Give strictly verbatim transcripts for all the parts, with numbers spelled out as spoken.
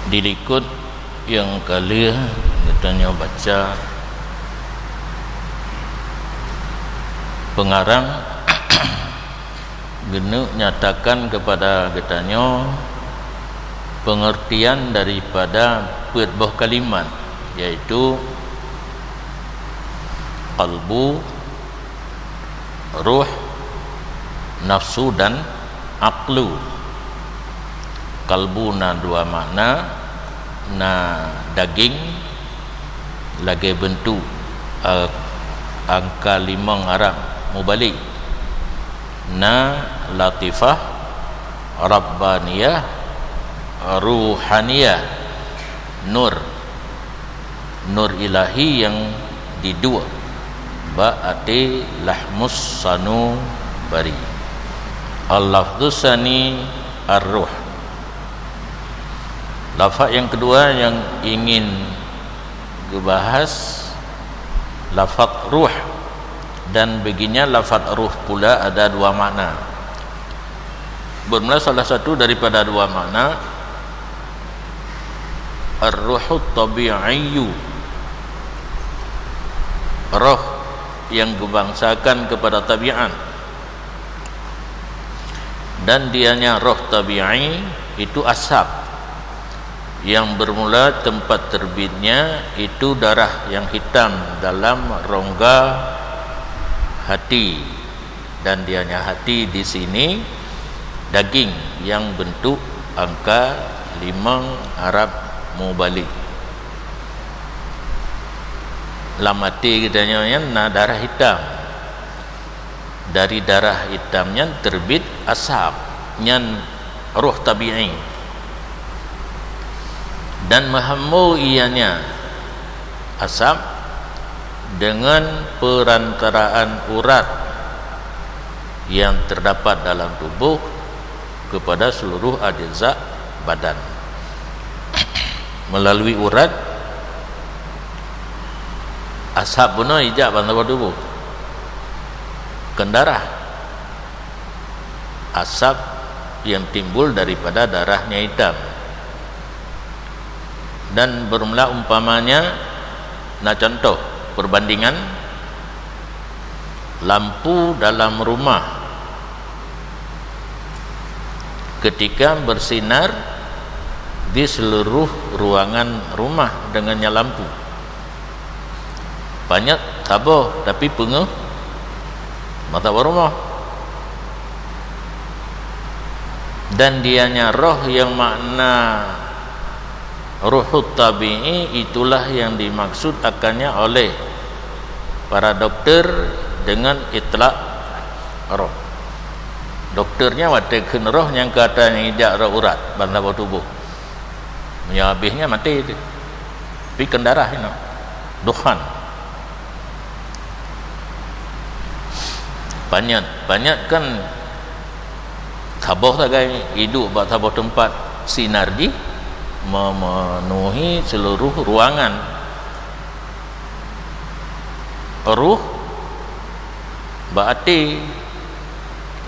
Dilikot nyang ka lheueh geutanyoe baca, pengarang geuneuk nyatakan keupada geutanyoe pengertian daripada peuet boh kalimat, yaitu qalbu, ruh, nafsu, dan aqlu. Qalbu na dua makna, na daging lagée beuntuk, eh, angka limong Arab mubalek, na latifah, rabbaniyah, ruhaniyah, nur. Nur ilahi nyang diduek bak até lahmus sanubari. Al-lafzus tsani ar-ruh. Lafaz nyang keudua nyang ingin geubahas lafaz ruh, dan baginya lafaz ruh pula ada dua makna. Bermula salah satu daripada dua makna, ar-ruhut tabi'iyyu, roh yang geubangsakan kepada tabiat. Dan dianya roh tabi'i itu asab. Yang bermula tempat terbitnya itu darah yang hitam dalam rongga hati. Dan dianya hati di sini daging yang bentuk angka limong Arab mubalek. Lam até geutanyoe nyan na darah hitam. Dari darah hitam nyan terbit asab, nyan roh tabi'i. Dan meuhambo ianya asab dengan perantaraan urat yang terdapat dalam tubuh kepada seluruh ajza badan. Melalui urat, asab bunoe ijak ban saboh tuboh. Keu darah. Asab yang timbul daripada darahnya hitam. Dan bermula umpamanya, na contoh perbandingan, lampu dalam rumah ketika bersinar di seluruh ruangan rumah dengannya lampu. Panyöt saboh, tapi peungeuh mata rumoh. Dan dianya roh yang makna ruhut tabi'i, itulah yang dimaksud akannya oleh para doktor dengan itlak roh. Doktornya watée kheun roh nyang kata nyang ijak roh urat ban saboh tuboh. Meunyoe habéh nyan maté teuh. Tapi keu darah inoe. Dukhan. Panyöt. Panyöt kan saboh sagai iduek bak saboh teumpat sinar jih memenuhi seluruh ruangan. Ruh bak até.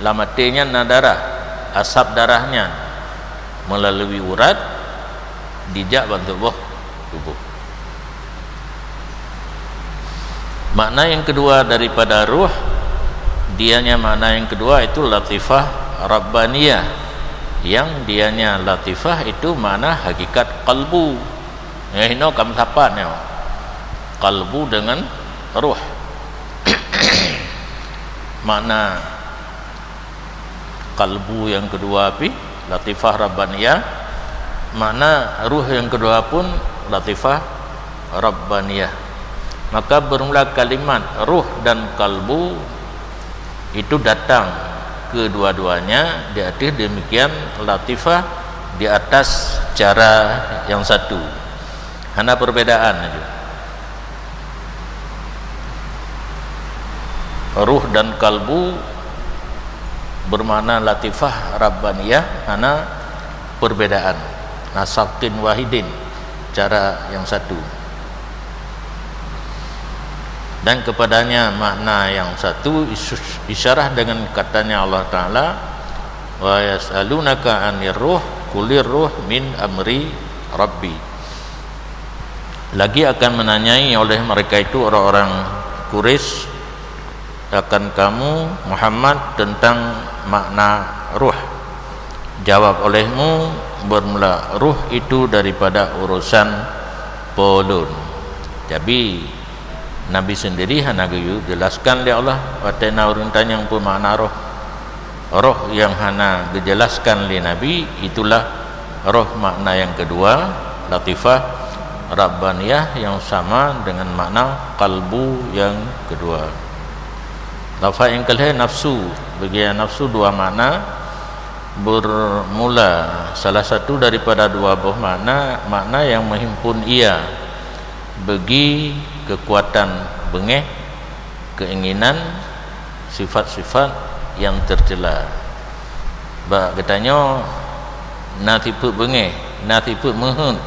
Lam até nyan na darah, asab darah nyan meulalu urat dijak ban tuboh tuboh. Makna yang kedua daripada ruh, dianya makna yang kedua itu latifah rabbaniyah. Yang dianya latifah itu makna hakikat qalbu. Nyang hinoe ka meusapat nyoe. Qalbu dengan ruh. Makna qalbu yang kedua pi latifah rabbaniyah, makna ruh yang kedua pun latifah rabbaniyah. Maka bermula kalimat ruh dan qalbu itu datang kedua-duanya di atas demikian latifah di atas cara yang satu. Hana perbedaan laju. Ruh dan kalbu bermakna latifah rabbaniyah, hana perbedaan. Nasabtin wahidin, cara yang satu. Dan kepadanya makna yang satu isus-, isyarah dengan katanya Allah Ta'ala, "Wa yas'alunaka 'anir ruh, qulir ruh min amri Rabbi. Lagi akan menanyai oleh mereka itu orang-orang Quraisy akan kamu, Muhammad, tentang makna ruh. Jawab olehmu, bermula ruh itu daripada urusan Po lôn. Jadi, Nabi sendiri hana geuyue jelaskan lé Allah watée na ureuëng tanyong peue makna roh. Roh nyang hana geujelaskan lé Nabi, itulah roh makna nyang keudua, latifah rabbaniyah, nyang sama dengan makna qalbu nyang keudua. Lafaz nyang keu lhée nafsu, bagi nafsu dua makna, bermula salah satu daripada dua boh makna, makna nyang meuhimpun ia, bagi keukuatan beungéh, keinginan, sifat-sifat nyang teucela. Bak geutanyoe na sifeuet beungéh, na sifeuet meuheuét,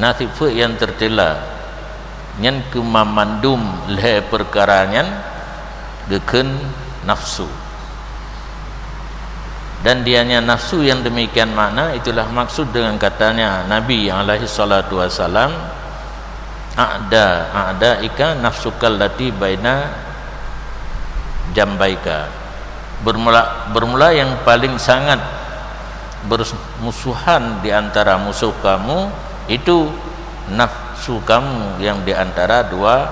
na sifeuet nyang teucela. Nyan keuh mandum lhée peukara nyan geukheun nafsu. Dan dianya nafsu yang demikian makna, itulah maksud dengan katanya Nabi alaihi salatu wasalam, "A'da, a'daika nafsukal lati baina jambaika." Bermula, bermula yang paling sangat bermusuhan di antara musuh kamu itu nafsu kamu yang di antara dua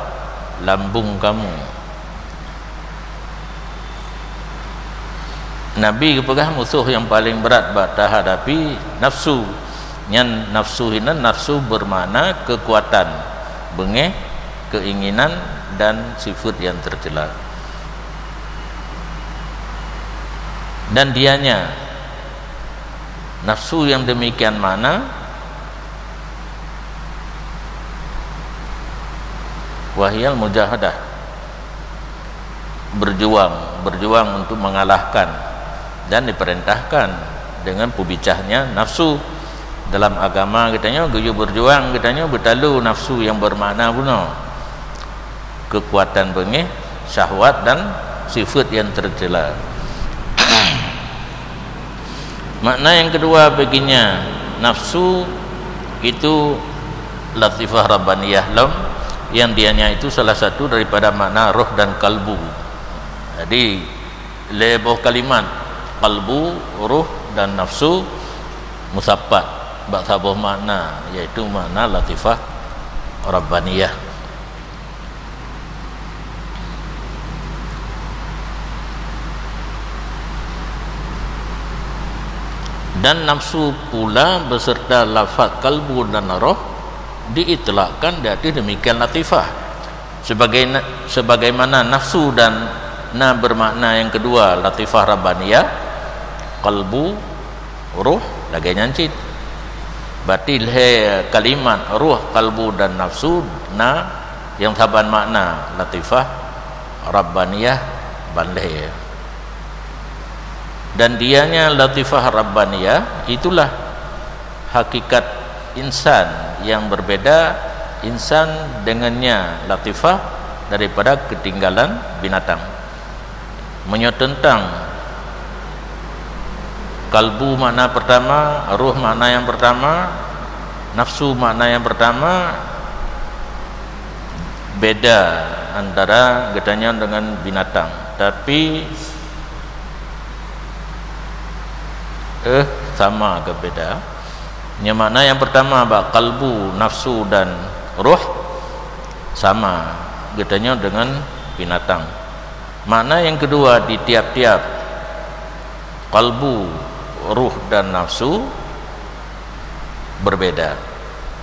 lambung kamu. Nabi geupeugah musoh nyang paleng brat bak tahadapi nafsu. Nyan nafsu hinan, nafsu beumakna keukuatan, beungéh, keuinginan, dan sifeuet nyang teucela. Dan dianya, nafsu nyang deumikian makna, wahiyal mujahadah, berjuang, berjuang untuk mengalahkan, dan diperintahkan dengan peubicahnya nafsu. Dalam agama geutanyoe geuyue berjuang, geutanyoe beutalu nafsu nyang bermakna bunoe, keukuatan beungéh, syahwat, dan sifeuet nyang teucela. Makna nyang keudua baginya, nafsu itu latifah rabbaniyah lom, yang dianya itu salah satu daripada makna roh dan kalbu. Jadi, lhée boh kalimat, kalbu, roh, dan nafsu, musapat bak saboh makna, yaitu makna latifah rabbaniyah. Dan nafsu pula beserta lafaz kalbu dan roh diitlakkan di ateueh demikian latifah. Sebagai, sebagaimana nafsu dan na bermakna yang kedua latifah rabbaniyah, kalbu, roh, lagée nyan cit. Berarti lhée kalimat roh, kalbu, dan nafsu na nyang saban makna latifah rabbaniyah ban lhée. Dan dianya latifah rabbaniyah itulah hakikat insan yang berbeda insan dengannya latifah daripada ketinggalan binatang. Meunyoe teuntang kalbu makna pertama, roh makna yang pertama, nafsu makna yang pertama, beda antara geutanyoe dengan binatang. Tapi, eh, sama ke beda? Nyang makna yang pertama bak kalbu, nafsu, dan roh sama geutanyoe dengan binatang. Makna yang kedua di tiap-tiap kalbu, roh, dan nafsu berbeda.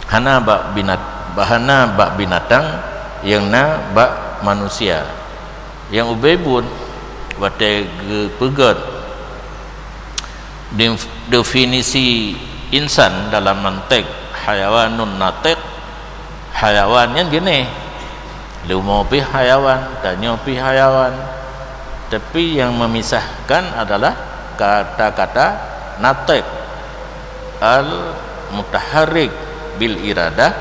Hana bak binat-, hana bak binatang yang na bak manusia. Nyang ubé buet watée geupeugét def-, definisi insan dalam mantek hayawanun natek, hayawan nyan jeuneh. Leumo pih hayawan, tanyoe pih hayawan. Tapi yang memisahkan adalah kata-kata natek, al-mutaharrik bil iradah,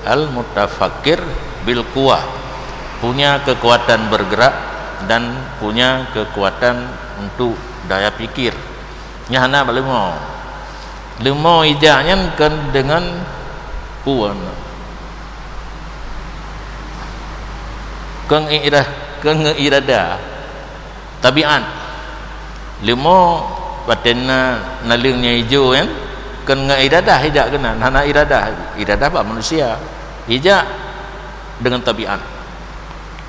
al-mutafakkir bil quwah, punya kekuatan bergerak dan punya kekuatan untuk daya pikir. Nyan hana bak leumo. Leumo ijak nyan kon deungon peue? Kon irah-, kon ngon iradah, tabiat. Leumo watée na naleueng nyang ijo nyan, kon ngon iradah ijak keunan, hana iradah. Iradah bak manusia. Ijak deungon tabiat.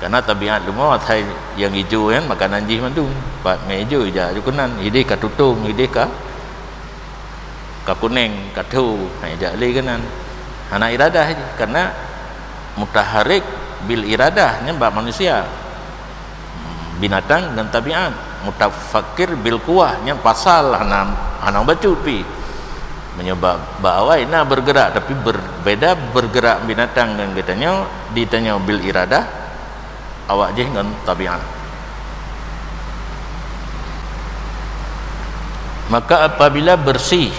Karena tabiat leumo asai nyang ijo nyan makanan jih mandum. Pat mé ijo ijak keunan, ideh ka tutong, ideh ka ka kuneng, ka tho, hai jak lé keunan. Hana iradah jih, karena mutaharrik bil iradah nyan bak manusia. Binatang ngon tabiat, mutafakkir bil quwah nyan pasal hana, hana bacut pi. Meunyoe ba-, bak awai na bergerak, tapi berbeda bergerak binatang ngon geutanyoe, ditanyoe bil iradah, awak jih ngon tabiat. Maka apabila bersih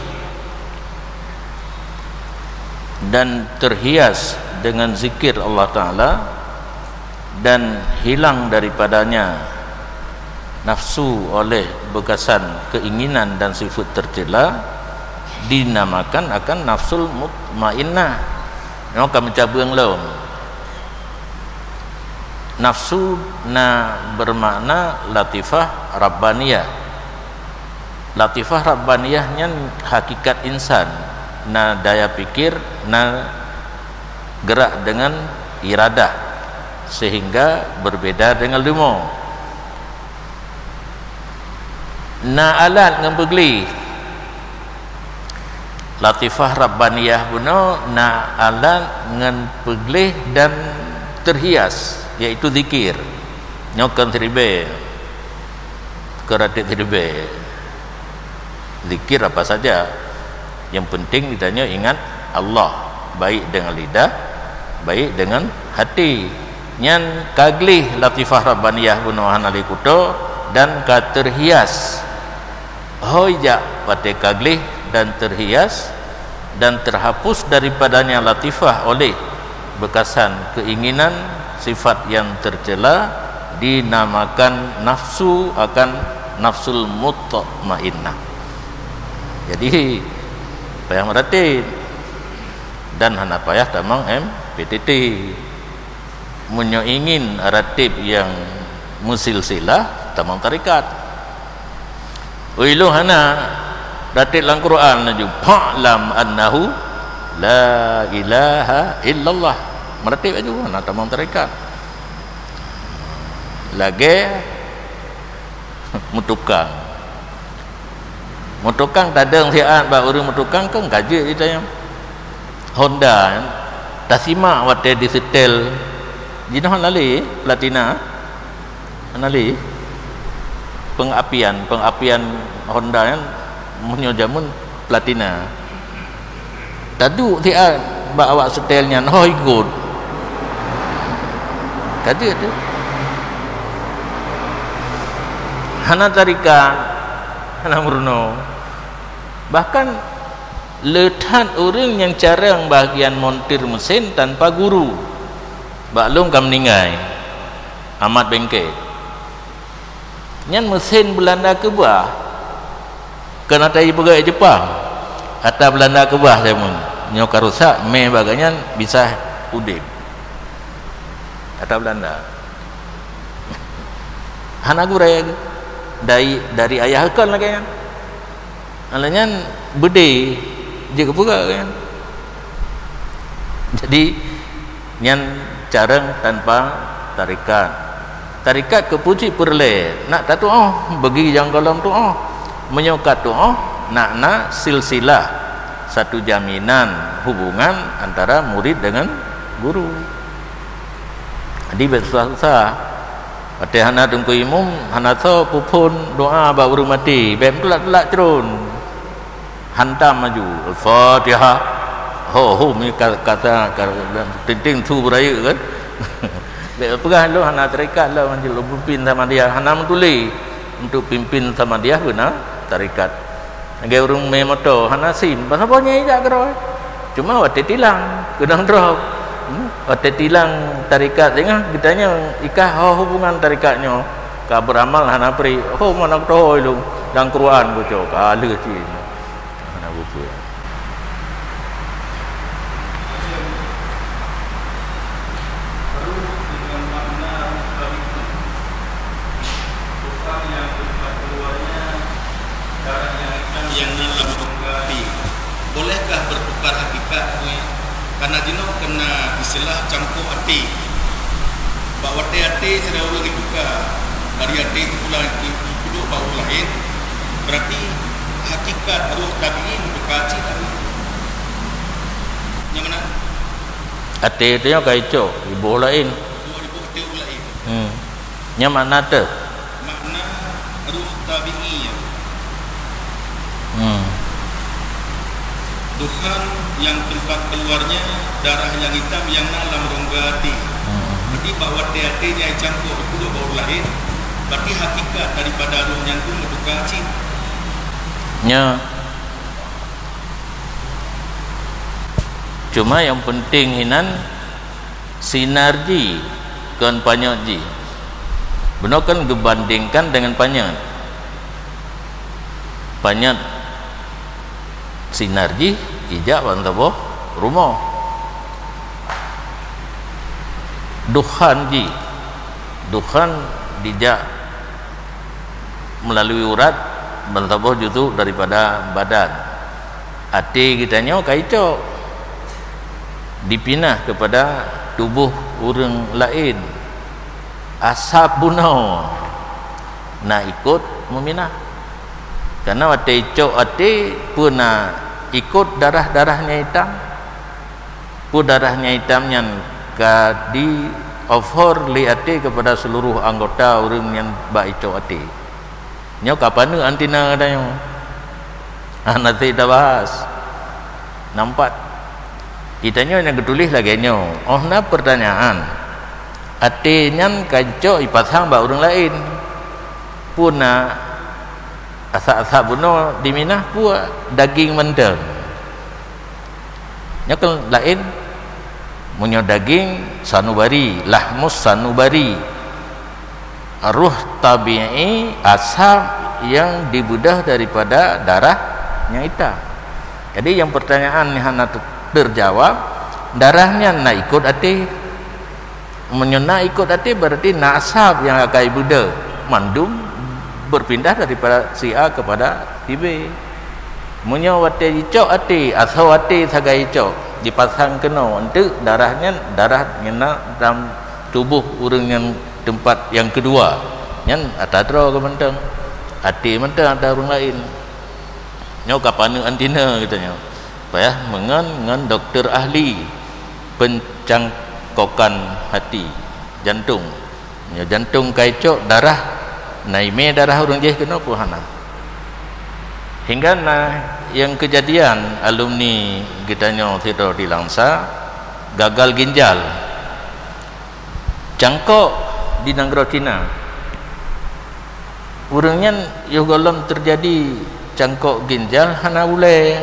dan terhias dengan zikir Allah Ta'ala dan hilang daripadanya nafsu oleh beukasan keinginan dan sifat tercela, dinamakan akan nafsul mutmainnah. Nyoe ka meucabeueng lom. Nafsu na bermakna latifah rabbaniyah. Latifah rabbaniyah nyan hakikat insan, na daya pikir, na gerak dengan iradah, sehingga berbeda dengan leumo. Na alat ngon peugleh. Latifah Rabbaniyah bunoe na alat ngon peugleh dan terhias, yaitu zikir. Nyoe kon siribée. Kon ratéb siribée. Zikir apa saja. Yang penting geutanyoe ingat Allah, baik dengan lidah, baik dengan hati. Nyan ka gleh Latifah Rabbaniyah bunoe hana lé kuto dan ka terhias. Hôi jak watée ka gleh dan terhias dan terhapus daripadanya latifah oleh beukasan keinginan sifat yang tercela, dinamakan nafsu akan nafsul mutmainnah. Jadi, payah meuratéb dan hana payah tamong M P T T. Meunyoe ingin ratéb nyang meusilsilah, tamong tarekat. Ui, lôn hana ratéb lam Quran laju, "Fa'lam annahu la ilaha illallah." Meuratéb laju, hana tamong tarekat. Lagée meutukang. Meutukang tadong siat bak ureuëng meutukang, kan ka jeuet jitanyong. Honda nyan tasimak watée disetel, jinoe hana lé platina, hana lé pengapian, pengapian Honda nyan meunyoe jameun platina. Taduek siat bak awak setel nyan, ho ikot. Ka jeuet teuh. Hana tarekat, hana meurunoe. Bahkan le that ureuëng nyang carông bahagian montir mesin tanpa guru. Bak lôn ka meuninggai, Amat Bengke. Nyan meusén Beulanda keubah. Kon ata jipeugét Jepang. Ata Beulanda keubah jameun. Nyoe ka rusak, mé bak gobnyan bisa udeb. Ata Beulanda. Hana gurée. Dari, dari ayah kon lagée nyan. Alah nyan beudé jeuet keu peugah kan. Jadi nyan carông tanpa tarekat. Tarekat keu peue cit peureulée, nak tatuoh, bagi nyang gohlom tuoh. Meunyoe ka tuoh, nak na silsilah, satu jaminan hubungan antara murid dengan guru. Jadi bèk susah-susah. Watée hana teungku imum, hana soe peuphon doa bak ureuëng maté, bèk meutulak-tulak cron. Hantam laju, Al-Fatihah. Ho, ho, mi ka-, kata, ka-, tinting su beurayeuk kan. Bèk peugah lôn hana tarekat lôn, lôn pimpin Samadiyah, hana meutuléh. Untuk pimpin Samadiyah beuna tarekat. Lagée ureuëng mé moto hana sim, pasal boh nyan ijak keudroe. Cuma watée tilang, keudang droe. Hmm? Watée tilang tarekat singoh, geutanyoe ikah ho hubungan tarekat nyoe. Ka beuramal hana pri, ho mana kutohôi lôn, lam Quran kucok, ka lheueh cit. Hana buku. Ruh dengan makna ruh tadi. Tuhan yang tempat keluarnya darah yang hitam yang na lam rongga até. Bolehkah bertukar hakikat, Buya? Karena jinoe kena istilah cangkok até. Bak watèe até sidroe ureueng jituka dari até teupulang jipeuduek bak ureueng laén, berarti hakikat roh tabi'i meutuka cit. Nyang mana? Até teuh nyoe ka icok, iboh laén. Iboh, iboh até ureueng laén. Hmm. Nyan makna teuh. Makna ruh tabi'i nyan. Hmm. Tuhan yang tempat keluarnya darah yang hitam yang na lam rongga até. Hmm. Berarti bak watèe até nyan icangkok dipeuduek bak ureueng laén, berarti hakikat daripada roh nyan tu meutuka cit. Nya. Cuma nyang penting hinan sinar jih, kon panyöt jih. Bunoe kan geubandingkan deungon panyöt. Panyöt sinar jih ijak bak saboh rumoh. Dukhan jih, dukhan dijak melalui urat, bak saboh juzu daripada badan. Até geutanyoe ka icok, dipinah keupada tuboh ureueng laén. Asab bunoe na ikot meuminah. Karena watèe icok até, peue na ikot darah-darah nyang itam? Peue darah nyang itam nyan ka di-offer lé até keupada seuluruh anggota ureueng nyang bak icok até. Nyoe ka paneuk antina geutanyoe. Hana sép tabahas. Nampak? Geutanyoe nyang geutuléh lagèe nyoe. Óh na peurtanyaan, até nyan ka icok ipasang bak ureueng laén. Peue na asab-asab bunoe diminah, peue daging mantong. Nyoe kan laén. Meunyoe daging sanubari, lahmus sanubari. Ruh tabi'i asab yang dibeudôh daripada darah nyang itam. Jadi, nyang peurtanyaan nyang hana te-, teujawab, darah nyan na ikot até. Meunyoe na ikot até, berarti na asab nyang akai beudôh, mandum berpindah daripada si A kepada si B. Meunyoe watèe jicok até, asoe até sagai jicok, jipasang keunoe, eunteuk darah nyan, darah nyang na lam tuboh ureueng nyang teumpat nyang keudua, nyan ata droe keuh mantong, até mantong ata ureueng laén. Nyoe ka paneuk antina geutanyoe. Payah meungon ngon dokto ahli pencangkokan hati, jantong. Nyoe jantong ka icok darah, na imé darah ureueng jéh keunoe peue hana. Hingga na nyang keujadian alumni geutanyoe sidroe di Langsa, gagal ginjal. Cangkok di nanggroe Cina. Ureueng nyan yoh gohlom teujadi cangkok ginjal hana ulèe.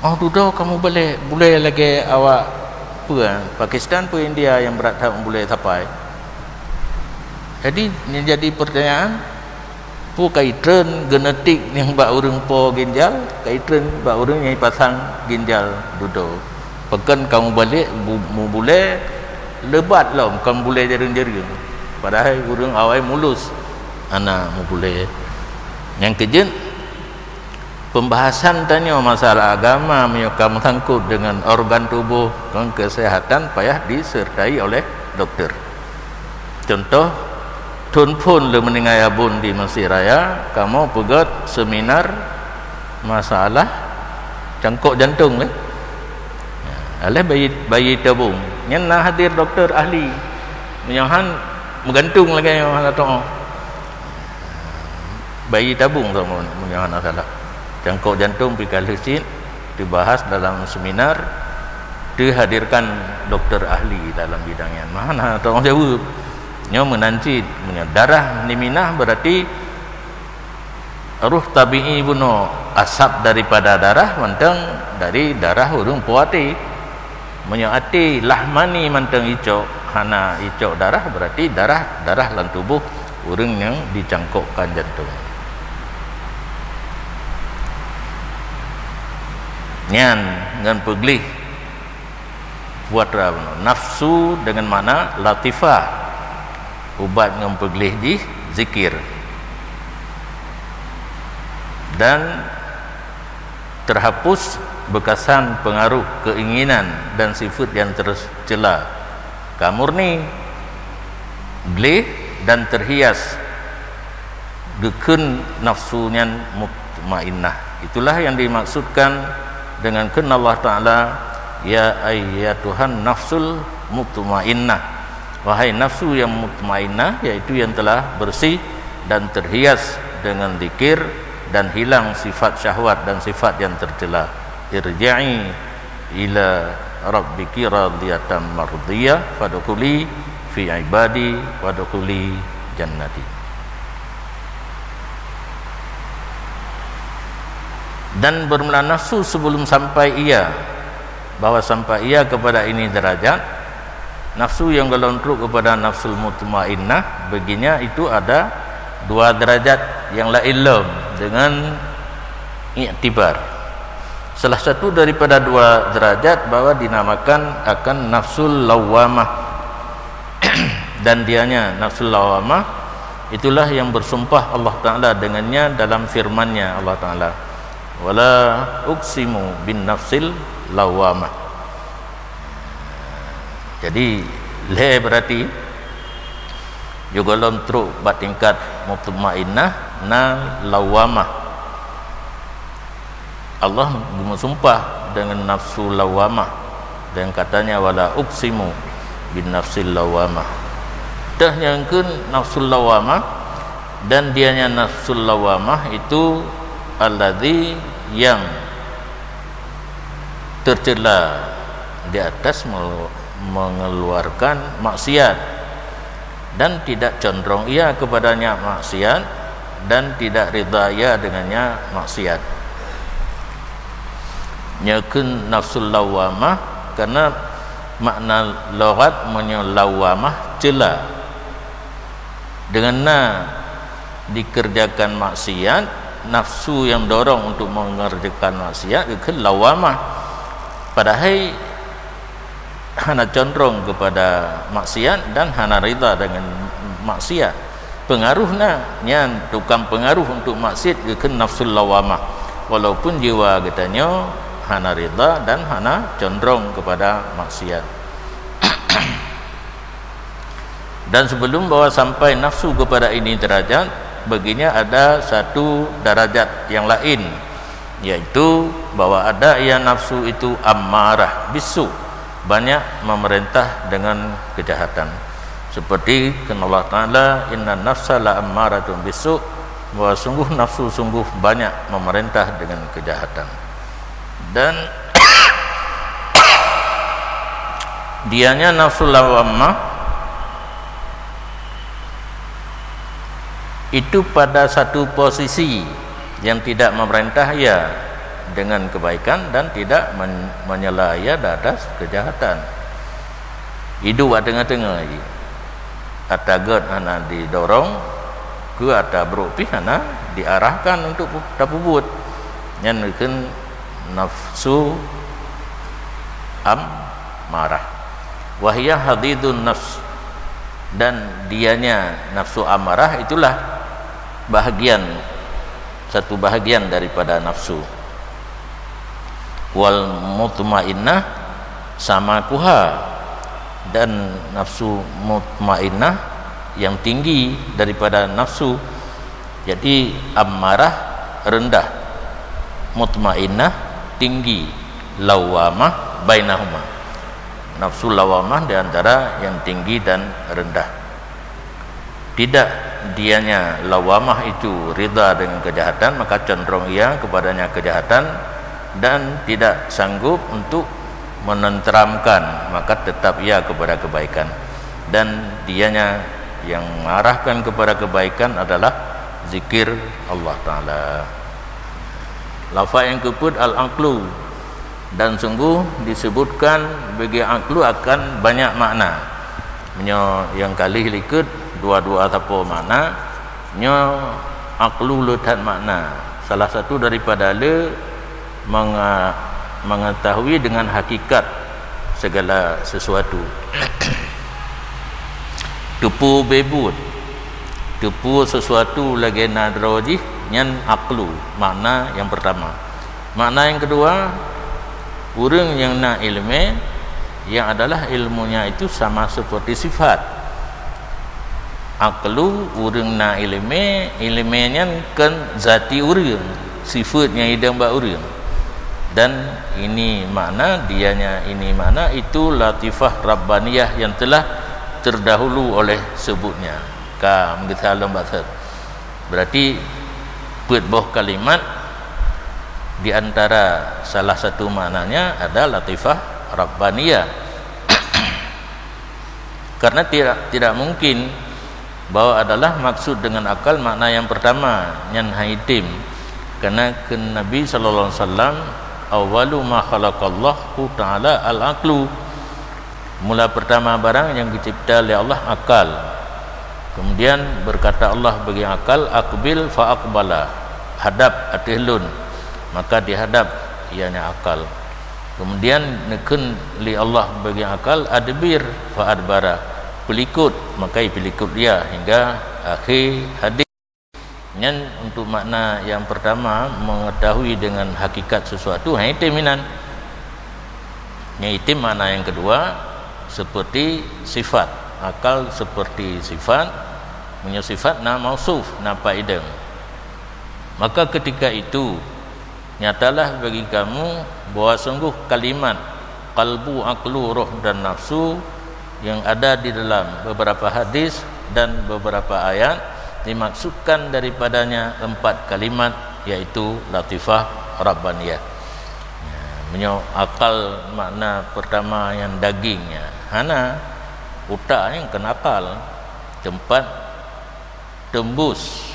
Oh, dudoe kamoe bulèe, bulèe lagèe awak peue, Pakistan peue India nyang brat that bulèe sapai. Jadi, nyang jadi peurtanyaan, peue ka itreun genetik nyang bak ureueng po ginjal, ka itreun bak ureueng nyang ipasang ginjal dudoe. Pakon kamoe bulèe, bu-, meubulèe lebat lom, kon bulèe jareueng-jareueng. Padahai ureueng awai mulus hana meubulèe. Nyang keujeuet, pembahasan tanyoe masalah agama meunyoe ka meusangkot deungon organ tuboh ngon keuseuhatan payah diseurtai oleh dokto. Cuntoh, thôn phôn lé meuninggai Abon di Mesir Raya, kamoe peugöt seminar masalah cangkok jantong lé. Aléh bayi, bayi tabong. Nyan na hadir dokto ahli. Meunyoe han, meugantung lagèe nyoe hana toh. Bayi tabong tu, meunyoe hana salah. Cangkok jantong pih ka lheueh cit teubahas dalam seminar, teuhadirkan dokto ahli dalam bidang nyan. Meuhana teuong jaweueb. Nyoe meunan cit, meunyoe darah neuminah, berarti ruh tabi'i bunoe, asab daripada darah mantong dari darah ureueng po até. Meunyoe até lahmani mantong icok, hana icok darah, berarti darah, darah lam tuboh ureueng nyang dicangkokkan jantong. Nyan ngon peugleh putra nafsu dengan makna latifah, ubat ngon peugleh jih zikir. Dan terhapus beukasan pengaruh keinginan dan sifat yang tercela. Ka murni, gleh dan terhias geukheun nafsu nyan mutmainnah. Itulah yang dimaksudkan dengan kheun Allah Taala, "Ya ayyatuhan nafsul mutmainnah." Wahai nafsu yang mutmainnah, yaitu yang telah bersih dan terhias dengan zikir dan hilang sifat syahwat dan sifat yang tercela. Irji'i ila rabbiki radiyatan mardiyah, fadkhuli fi ibadi, wadkhuli jannati. Dan bermula nafsu sebelum sampai ia, bahwa sampai ia kepada ini derajat, nafsu yang golom trok kepada nafsul mutmainnah, baginya itu ada dua derajat yang lain lom dengan iktibar. Salah satu daripada dua derajat bahwa dinamakan akan nafsul lawamah. Dan dianya nafsul lawamah, itulah yang bersumpah Allah Taala dengannya dalam firman-Nya Allah Taala, "Wala uqsimu bin nafsil lawamah." Jadi, lhèe berarti, jih golom trok bak tingkat mutmainnah, na lawamah. Allah geumeusumpah dengan nafsu lawamah, dan katanya, "Wala uqsimu bin nafsil lawamah." Teuh nyang kheun nafsul lawamah, dan dianya nafsul lawamah itu alladzi, yang tercela di atas melu-, mengeluarkan maksiat, dan tidak condrong ia kepadanya maksiat, dan tidak ridha ia dengannya maksiat. Nyoe kheun nafsul lawamah, karena makna lughat meunyoe lawamah cela. Dengan na dikerjakan maksiat, nafsu yang dorong untuk mengerjakan maksiat, geukheun lawamah. Padahai hana condrong kepada maksiat dan hana ridha dengan maksiat. Pengaruh na, nyan tukang pengaruh untuk maksiat geukheun nafsul lawamah. Walaupun jiwa geutanyoe hana ridha dan hana condrong kepada maksiat. Dan sebelum bahwa sampai nafsu kepada ini derajat, baginya ada satu darajat yang lain, yaitu bahwa ada ia nafsu itu ammarah bisu, banyak memerintah dengan kejahatan. Seperti kheun Allah Taala, "Inna nafsa la ammaratun bisu," bahwa sungguh nafsu sungguh banyak memerintah dengan kejahatan. Dan dianya nafsu lawamah itu pada satu posisi yang tidak memerintah ia dengan kebaikan dan tidak men-, menyela ia di atas kejahatan. Hidup bak teungoh-teungoh jih. Ata gét hana didorong, keu ata brok pih hana diarahkan untuk pu-, tapeubuet. Nyan geukheun nafsu ammarah. Wahia hadidun nafs. Dan dianya nafsu ammarah itulah bahagian, satu bahagian daripada nafsu. Wal mutmainnah sama kuha, dan nafsu mutmainnah yang tinggi daripada nafsu. Jadi, ammarah rendah, mutmainnah tinggi, lawamah bainahuma. Nafsu lawamah di antara yang tinggi dan rendah. Tidak dianya lawamah itu ridha dengan kejahatan, maka condrong ia kepadanya kejahatan, dan tidak sanggup untuk menenteramkan, maka tetap ia kepada kebaikan. Dan dianya yang mengarahkan kepada kebaikan adalah zikir Allah Taala. Lafaz nyang keupeuet al-aqlu, dan sungguh disebutkan bagi aqlu akan banyak makna. Meunyoe nyang ka lheueh likot dua-dua sapo makna, nyoe aqlu le that makna. Salah satu daripada le menga-, Mengetahui dengan hakikat segala sesuatu. Teupeu beubuet, teupeu sesuatu lagée na droe jih, nyan aqlu, makna yang pertama. Makna yang kedua, ureuëng nyang na iéleumé, yang adalah ilmunya itu sama seperti sifat. Aqlu, ureuëng na iéleumé, iéleumé nyan kon zati ureuëng, sifeuet nyang idong bak ureuëng. Dan ini makna, dianya ini makna, itu latifah rabbaniyah yang telah terdahulu oleh sebutnya. Ka meugeusalom bak seb. Berarti peuet boh kalimat, di antara salah satu maknanya ada latifah rabbaniyah. Karena tidak, tidak mungkin bahwa adalah maksud dengan akal makna yang pertama, nyan han item. Karena kheun Nabi sallallahu alaihi wasallam, "Awwalu ma khalaqallahu ta'ala al-aqlu." Mula pertama barang yang dicipta oleh Allah akal. Kemudian berkata Allah bagi akal, "Aqbil fa aqbala." Hadap ateueh lôn, maka dihadap, ianya akal. Kemudian neukheun lé Allah bagi akal, "Adbir fa adbara." Peulikot, maka ipeulikot ia hingga akhé hadis. Nyan untuk makna yang pertama, mengetahui dengan hakikat sesuatu, han item inan. Nyang item makna yang kedua, seperti sifat. Akal seperti sifat, meunyoe sifat na mausuf, na paideng. Maka ketika itu, nyatalah bagi kamu bahwa sungguh kalimat qalbu, aqlu, roh, dan nafsu yang ada di dalam beberapa hadis dan beberapa ayat dimaksudkan daripadanya empat kalimat, yaitu latifah rabbaniyah. Ya, meunyoe akal makna pertama nyang daging, ya, hana, utak nyang kon akal, tempat tembus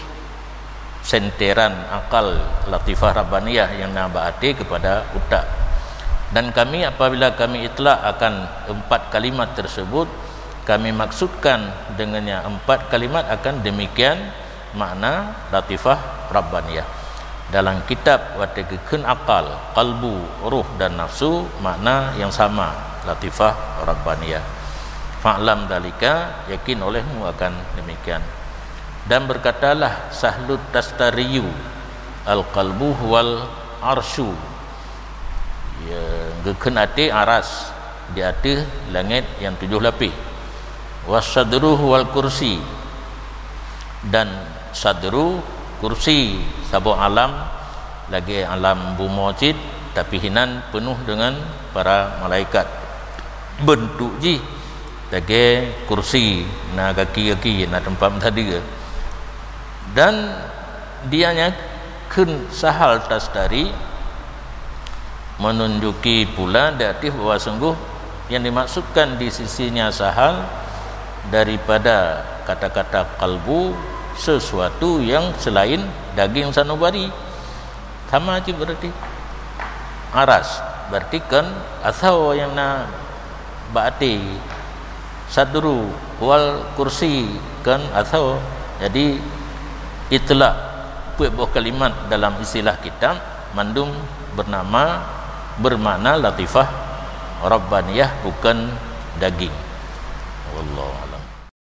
senteran akal latifah rabbaniyah yang na bak até kepada utak. Dan kami, apabila kami itlak akan empat kalimat tersebut, kami maksudkan dengannya empat kalimat akan demikian makna latifah rabbaniyah. Dalam kitab watée geukheun akal, qalbu, roh, dan nafsu, makna yang sama, latifah rabbaniyah. Fa'lam dalika, yakin olehmu akan demikian. Dan berkatalah Sahlut Tastariyu, "Al-qalbu huwal arsyu." Ya, geukheun até aras di ateueh langét nyang tujoh lapéh. "Was sadru huwal kursi." Dan sadru, kursi, saboh alam lagée alam bumoe cit, tapi hinan peunoh deungon para malaikat. Beuntuk jih lagée kursi, na gaki-gaki, na teumpat meusadeue. Dan dianya kheun Sahal Tastari menunjuki pula di ateueh bahwa sungguh yang dimaksudkan di sisinya Sahal daripada kata-kata qalbu sesuatu yang selain daging sanubari. Sama cit berarti. Aras, berarti kon asoe nyang na bak até. Sadru wal kursi kon asoe. Jadi, itlak peuet boh kalimat dalam istilah kitab, mandum bernama, bermakna latifah rabbaniyah, bukan daging.